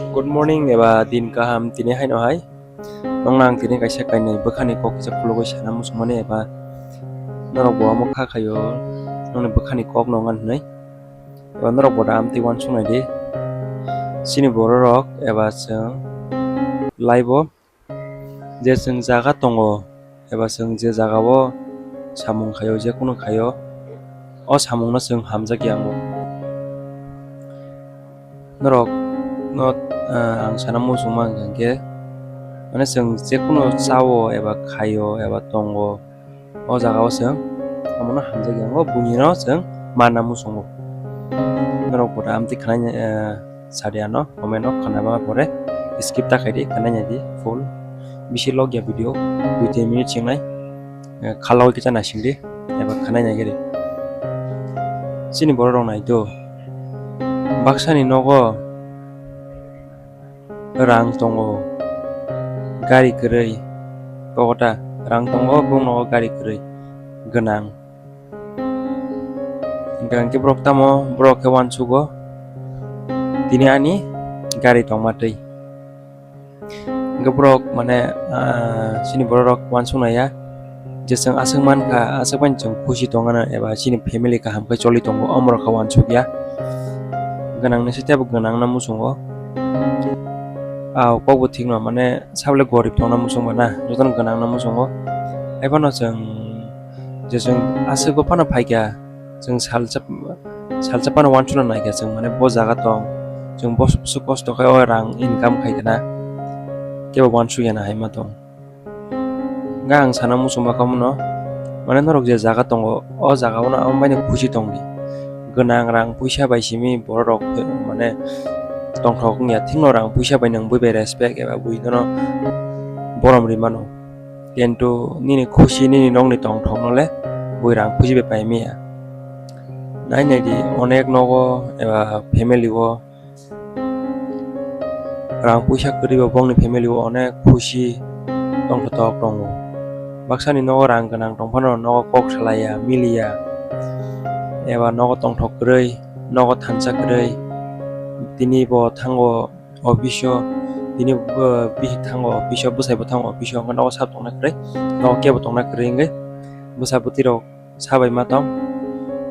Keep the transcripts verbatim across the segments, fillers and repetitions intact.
Good morning eba din kaham tini haino hai. Nokno ang tini kaisa kainwi bwkhani kok kisa khulugwi sana muchungmani eba norok bo omo kha khaio nokni bwkhani kok no wng hinwi. Eba norok bo da amtwi uansuk nai di. Chini bororok eba chwng live o je chwng jaga tongo eba chwng je jaga o samung khaio, je kunu khaio, o samung no chwng hamjak ya wngo. Norok no, ah, ang sana muchungma hwnkha khe, mane chwng je kunu chao eba khaio eba tongo, o jaga o chwng omono hamjak ya wngo, buini no chwng manna muchungo. Norok bo da amtwi khwnai, eh, sadi ano comment o khwnai ma pore skip ta khaidi, khwnai nai di full. Bisi log ya video, dui tin minute chingnai, eh, khalogwi kisa naisingdi, eba khwnai nai gari. Chini bororok nai do, baksani nogo rang tongo, gari kwrwi, kokota rang tongo, bung nogo gari kwrwi, gwnang. Hwnkhe borok tamo, borok khe uansugo, tini ani gari tongma twi. Hwnkhe borok mane, ah, chini bororok uansuknaiya je chwng aswk mankha, aswk bai chwng khusi tongna eba chini family kaham khe choli tongo, omorok khe uansukya. Gwnangni se teibo gwnangna muchungo. Ah, kokbo thikno mane sabole gorib tongna muchungba na, jotono gwnangna muchungo. Haiphano chwng je chwng aswk phano phaikha, chwng salsa, salsa phano uansukna naikha chwng, mane bo jaga tong, chwng bo, bwswk kosto khe o rang income khaikha na, kebo uansukya na hai ma tong. Hwnkhe ang sana muchungma khe omono, mane norok je jaga tongo, o jaga o no omo bai no khusi tongdi. Gwnang rang puisa bai simi bororok, mane tongthok wngya, thikno rang puisa bai nwng bui bai respect eba bui nono borom ri mano. Kintu nini khusi, nini nokni tongthokno le bui rang puisi bai pai maya. Nai nai di, onek nogo eba family o rang puisa kwrwi bo bongni family o onek khusi tongthok tongo. Baksani nogo rang gwnang tongphano nogo kok salaiya, miliya, eba nogo tongthok kwrwi, nogo thansa kwrwi, tini bo thango office o, tini bo bihik thango office o, bwsai bo thango office o, hwnkhe nogo sap tongna kwrwi, nogo kebo tongna kwrwi hwnkhe bwsa bwtwi rok sabai ma tong,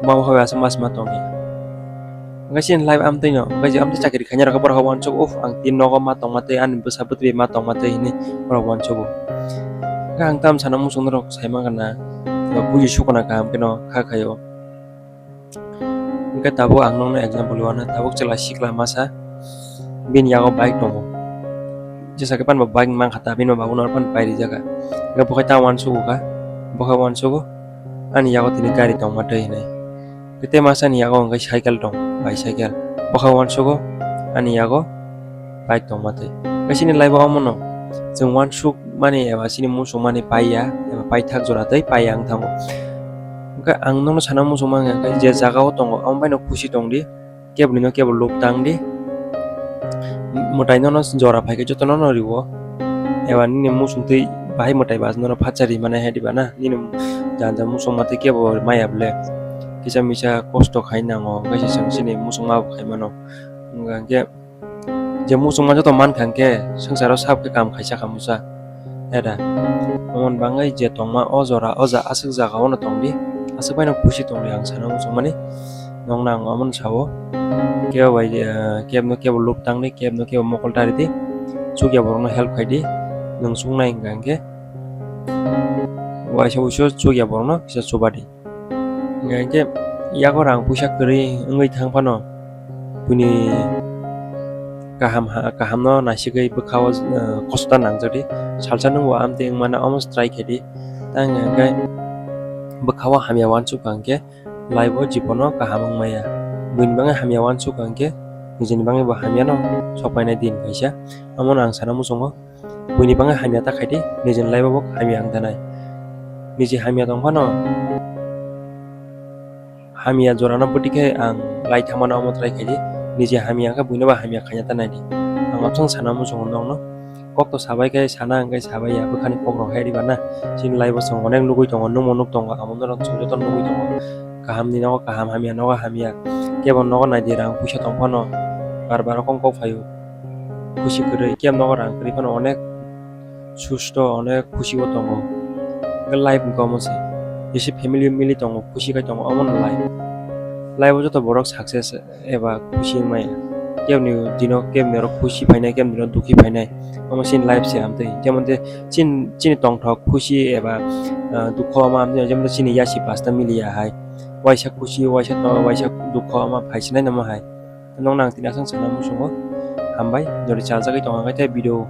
ma hai aswk ma tong ya. Hwnkhe chini life amtwi no, hwnkhe je amtwi chakri khainai rok borok uansuk, "Uff, ang tini nogo ma tongma twi, ani bwsa bwtwi ma tongma twi," hinwi borok uansugo. Hwnkhe ang tam sana muchung norok sai mankha na, buji sukuna kaham kheno kha khaio. Hwnkhe tabuk ang nokno example wana, tabuk chwla sikla masa bini yago bike tongo. Jesa khe panbo bike mankha ta, bini babu no pan pai rijak kha. Hwnkhe bo khe ta uansugo kha, bo khe uansugo, ani yago tini gari tongma twi hinwi. Hwnkhe tei masa ni yago hwnkhe cycle tong, bicycle. Bo khe uansugo, ani yago bike tongma twi. Hwnkhe chini life o omono chwng uansuk mani eba chini muchung mani paiya, eba paithak jora tei paiya wng thango. Hwnkhe ang nono sana muchung mangkha, hwnkhe je jaga o tongo, amo bai no khusi tongdi, keboni no kebo luk tangdi, mwtai nono jora phaikhe jotono no riwo, eba nini muchung twi bahai mwtai ba nono phatsa ri mani hai diba na, nini janja muchung ma twi kebo maya bwle, kisa misa kosto khai nango, hwnkhe se chwng chini muchung ma bo khai mano, hwnkhe. Je muchungma joto mankha hwnkhe swngcharo sab khe kam khaisa khamusa. Heda. Omoni bagwi je tongma o jora, o ja-, aswk jaga o no tongdi. Aswk bai no khusi tongdi ang sana muchungmani. Nokno ang omono sao. Kebo bai, eh, kebo no kebo luk tangdi, kebo no kebo mokol taridi. Chukya borokno help khaidi. Nwng chuknai hwnkha hwnkhe waisa wuisu chukya borokno kisa chubadi. Hingkha hingkhe yago rang puisa kwrwi wngwi thang phano buini kaham ha-, kahamno naisigwi bwkha-o, eh, kosto ta nangjakdi. Salsa nwng bo amtwi wngmano omo try khe di. Tang hingkha hingkhe bwkha-o hamya uansukha hingkhe life-o jibono kaham wngmaya. Buini bagwi hamya uansukha hingkhe nijini bagwi bo hamyano sokpainai din kaisa. Omono ang sana muchungo. Buini bagwi hamya ta khaidi, nijini life-o bo hamya wng tanai. Niji hamya tong phano, hamya jorano bwtwi khe ang lai thangmano omo try khaidi, niji hamya wngkha buino bo hamya khaina ta naidi. Ang absang sana muchungo nokno, kok to sabai khe sana hwnkhe sabai ya, bwkhani kok rok hai riba na. Chini life-o chwng onek nugwi tongo, nukmo nuk tongo, amo norok chwng joto nugwi tongo. Kaham ni nogo kaham, hamya nogo hamya. Kebo nogo naidi rang puisa tong phano, bar bar rokong kok phaio. khusi kwrwi, kebo nogo rang kwrwi phano onek susto, onek khusi o tongo. Hwnkhe life hwnkhe omo se, jesa family mili tongo, khusi khai tongo, omo no life. Life o joto borok success eba khusi wng maya. Keboni dino keboni oro khusi phainai, keboni dino dukhi phainai. Omo chini life se amtwi. Jemon de chin-, chini tongthok khusi eba, ah, dukho omo amtwi, jemon de chini yasi pasta miliya hai. Waisa khusi, waisa to-, waisa dukho omo phaisinai namo hai. Nokno ang tini aswk sana muchungo. Hambai, jodi chajagwi tongkha khe video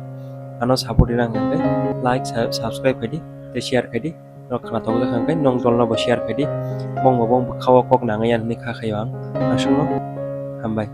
ano support rina hwnkhe like, sa-, subscribe khaidi, tei share khaidi. Nok khna thok jak hwnkhe nong dolno bo share khaidi. Bongbo bong bwkhao kok nangya hinwi kha khaio ang. Aswkno hambai.